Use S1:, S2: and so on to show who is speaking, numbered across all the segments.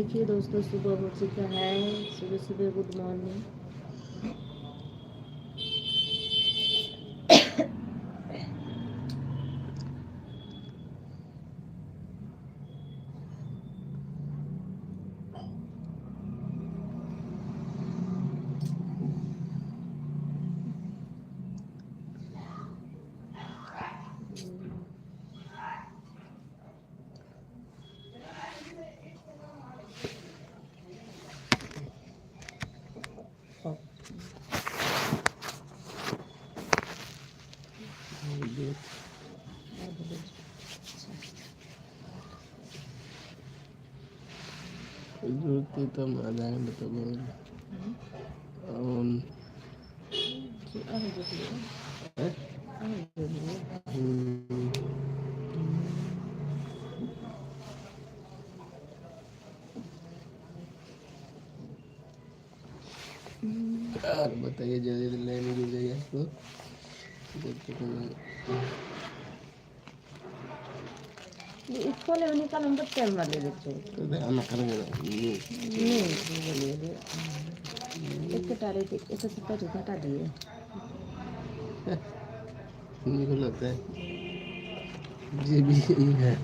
S1: देखिए दोस्तों, सुबह हो चुका है। सुबह सुबह गुड मॉर्निंग।
S2: जरूरत तो आधा घंटा तो और बताइए, जल्दी लाइन जुड़ जाइए आप लोग।
S1: स्कूल में निकाल हम टाइम वाले बच्चों
S2: तो ध्यान करेंगे नहीं।
S1: बोलिए, एक टारे एक सत्ता घटा दिए।
S2: मुझे लगता है ये भी यही है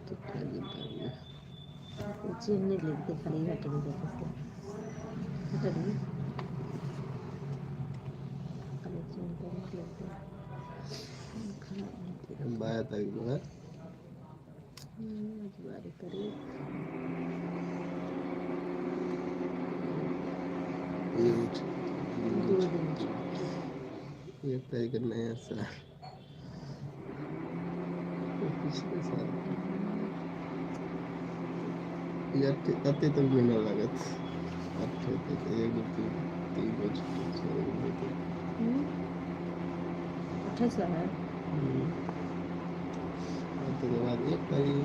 S2: तो क्या मिलता है।
S1: चिन्ह लिखते खाली हट दिए, हटा दिए खाली चिन्ह लिखते।
S2: 12 तारीख को है।
S1: आज 12 तारीख। 2 दिन।
S2: 1 तारीख का नया साल, पिछले साल अते तक महीना लागत। 8 तक 1 2 3 3 गो छुट्टी 4 गो होते।
S1: 28 है।
S2: के बाद 1 तारीख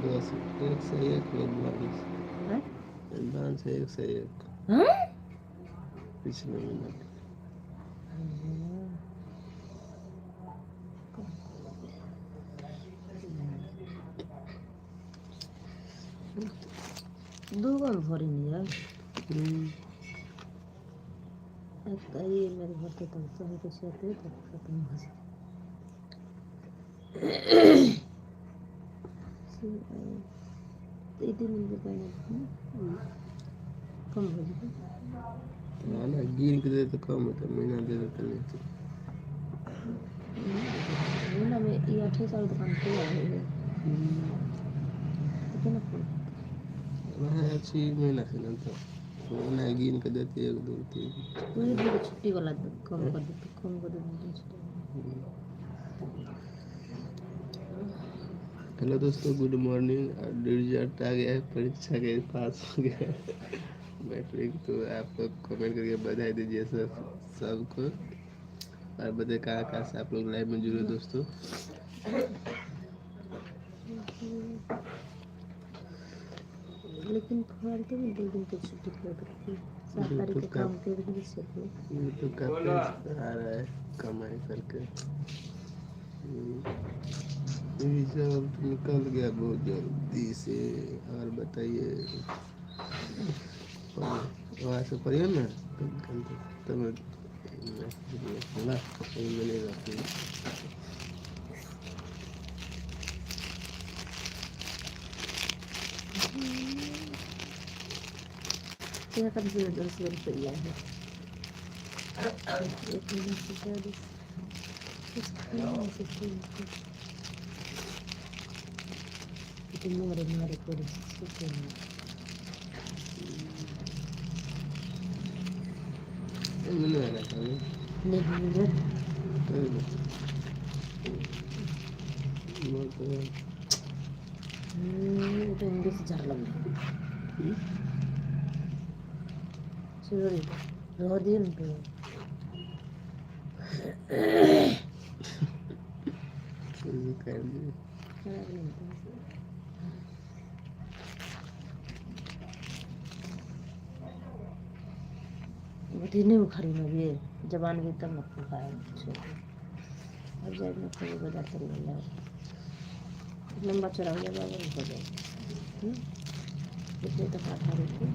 S2: दस 1 से 1 एडवांस, एडवांस 1 से 1 पिछले महीना।
S1: 2 गो भरी यार। एक ये मेरे भरते तो सही के छते तो खत्म हो जाए। तो दिन के पहले कम हो जाए
S2: ना ना, गिन के दे तो कम होता, महीना दे देते नहीं तो
S1: महीना में ये 8 साल दुकान खुला है तो केना खुल
S2: वहाँ अच्छी महीना से ना, तो महीना गिन के देते 1 2 3
S1: पूरी दिन छुट्टी वाला कम कर देते, कम कर देते छुट्टी।
S2: हेलो दोस्तों, गुड मॉर्निंग। और रिजल्ट आ गया है, परीक्षा के पास हो गया है मैट्रिक। तो आप लोग कमेंट करके बधाई दीजिए सब सबको और बताइए कहाँ कहाँ से आप लोग लाइव में जुड़े दोस्तों।
S1: लेकिन फालतू में 2 दिन की छुट्टी कर देती, 7 तारीख के काम कर दी सब।
S2: यूट्यूब का पैसा आ रहा है कमाई करके। रिजल्ट निकल गया बहुत जल्दी से। और बताइए, वहाँ से पढ़िए ना तो मिलेगा।
S1: क्या कम से 10 रुपया है एक महीने से ज़्यादा कुछ खाना नहीं सकते। मारे मारे करे सुते
S2: मिलेगा
S1: नहीं मिले। এটা ইংলিশ ঝাড়লাম রদিন তো नहीं उखाड़ी ना ये जबान भी तब न उखाड़ अब जाए ना कभी बाजार चल रहा लंबा चौड़ा हो जाएगा हो जाएगा। इतने तक आधा रोटी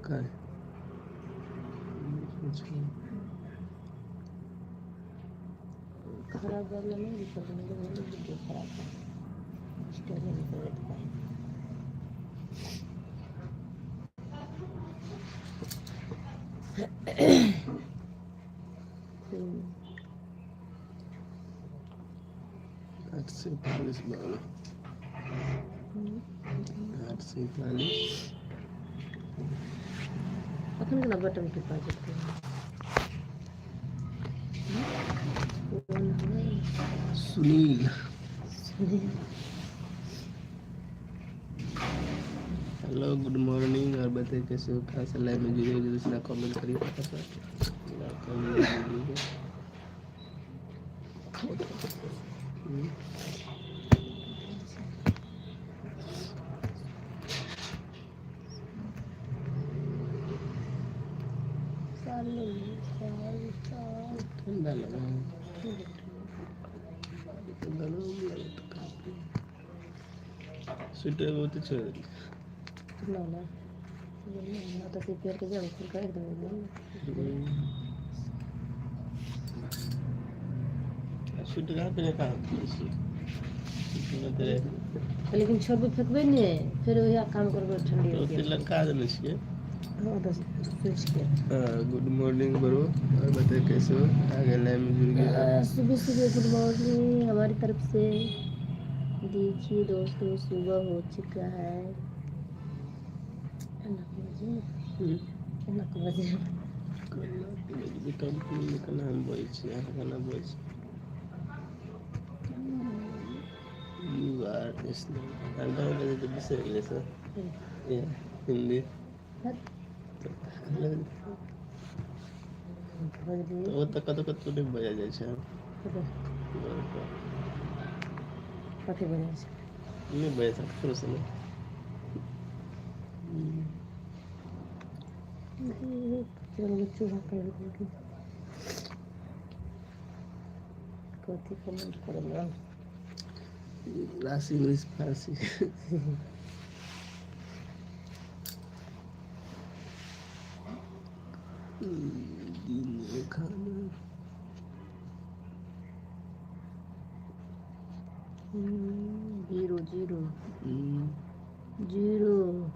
S2: का है
S1: खराब वाला नहीं निकल रहा है, वीडियो खराब है स्टोरी निकल रहा है।
S2: आठ से 41 बारह 8 से 41
S1: अखन केना बटन टिपा जेतै।
S2: Sunil hello good morning. और बताइए कैसे हो, कहाँ से लाइव में जुड़े हो, जल्दी से कमेंट करिए फटाफट। कमेंट ठंडा लगा तो गरम लगे तो काफी स्वेटर बहुत अच्छा है
S1: ना ना ना तो फिर पैर के जब खुल कर एकदम
S2: स्वेटर कहाँ पे रखा है
S1: लेकिन छोड़बे फेंकबे ने फिर वही काम करबे ठंडी
S2: तो लटका देने छियै।
S1: हाँ बस स्विच के।
S2: गुड मॉर्निंग ब्रो, और बताइए कैसे हो, आगे लाइव में जुड़ गए।
S1: सुबह सुबह गुड मॉर्निंग हमारी तरफ से। देखिए दोस्तों सुबह हो चुका है।
S2: You are Hindi तो कतौ कतौ नहि बजल जाइ छै।
S1: कथी बजै छै?
S2: नहि बजै छै ककरो से।
S1: कथी कमेंट करल
S2: राशि इंग्लिश फारसी। खाना
S1: 0 0 0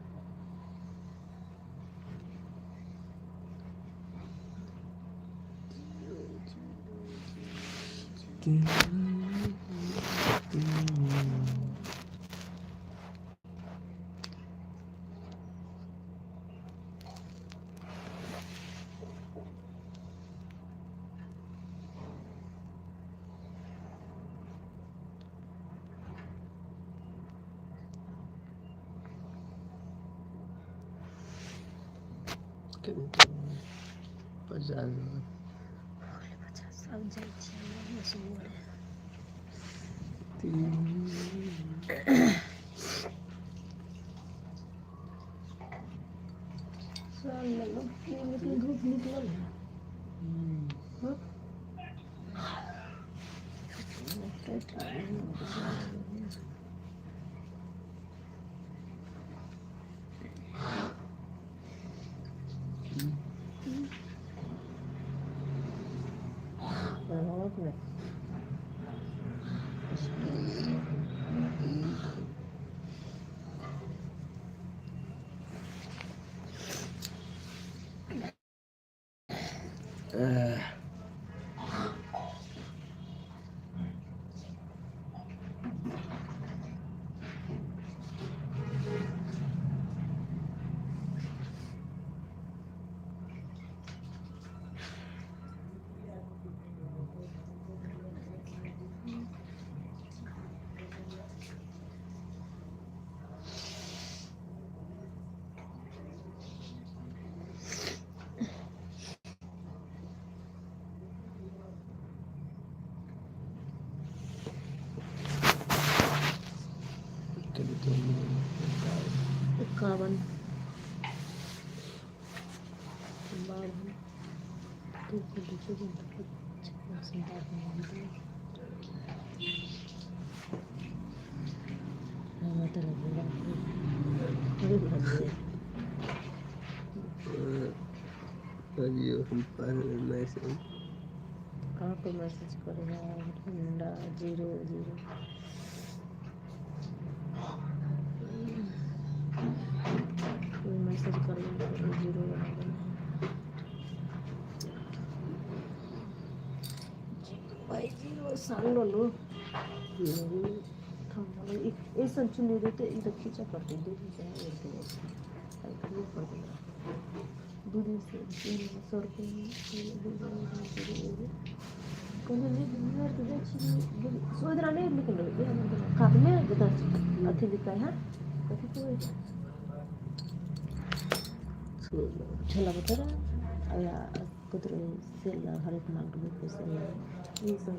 S2: 50
S1: 50 अब जाइ छियै। लेकिन धूप निकलल है।
S2: के तो
S1: 51 52
S2: हम पढ़ मैसेज
S1: कहाँ पे मैसेज करेगा? ठंडा 0 0। कोई मैसेज करेगा 0 बना देना है भाई 0 साल लो ठंडा ऐसा चुन्नी देते इधर खींचा पड़ती 2 दिन से एक दिन पड़ गया 2 दिन से 300 रुपये सोच रहा नहीं, लेकिन काटने अथी बिकाय है कथी को छोला भटूरा या कुदरो सेल हरेक माल के सेल ये सब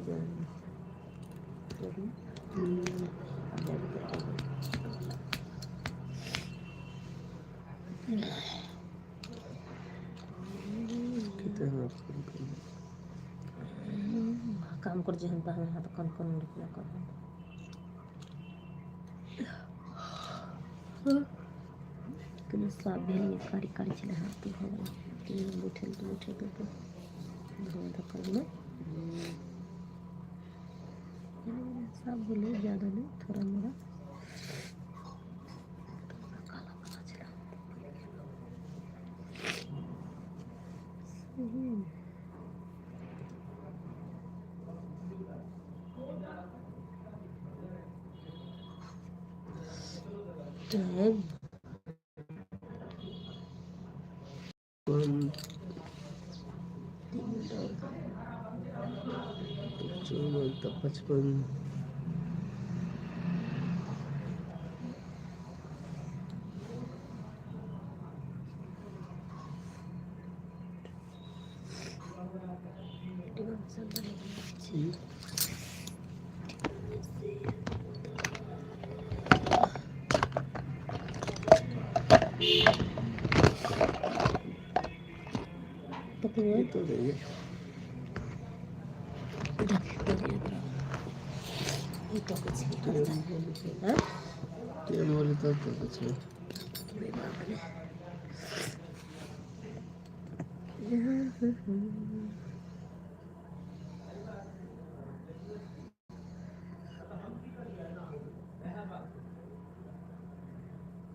S1: काम कर जे हम तो हम हाथ कौन कौन रुपया कर कनी साफ भेल कारी कारी छलै हाथ भऽ गेल बैठल तऽ बैठल धोआ धक्कल में साफ भेलै, ज़्यादा नहीं, थोड़ा मोड़ा काला काला छलै। टाइम
S2: 55। तो देंगे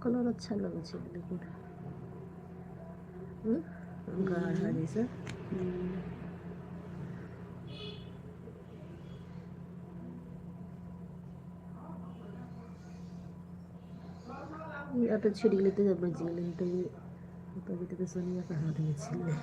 S1: कलर अच्छा लगे छै लेकिन गाढ़ा जैसा। या तो छिड़ गेलै तऽ बचि गेलै, तभी तऽ सोनिया के हाथ में छलै।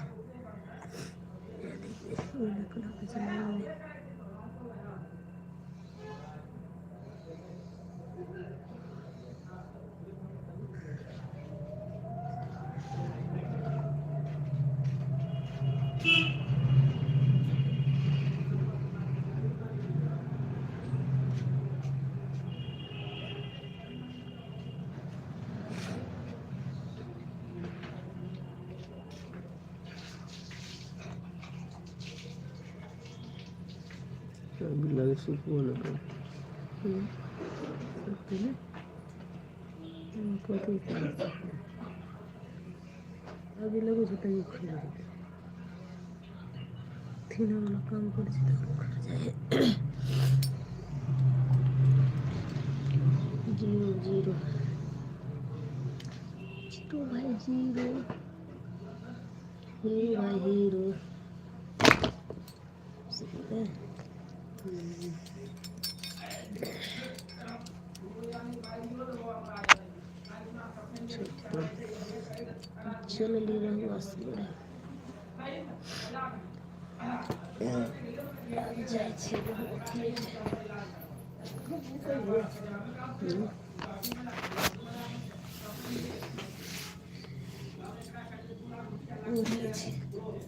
S2: अभी लगे सुखो ना
S1: अभी लगे छै तैयो खुलि जेतै। थीना वाला काम करै छै तऽ उखड़ जाइ। 0 0 0 भाई 0 हीरो भाई हीरो सही है। चलली रहू असगरे आब जाइ छी बहुत छी।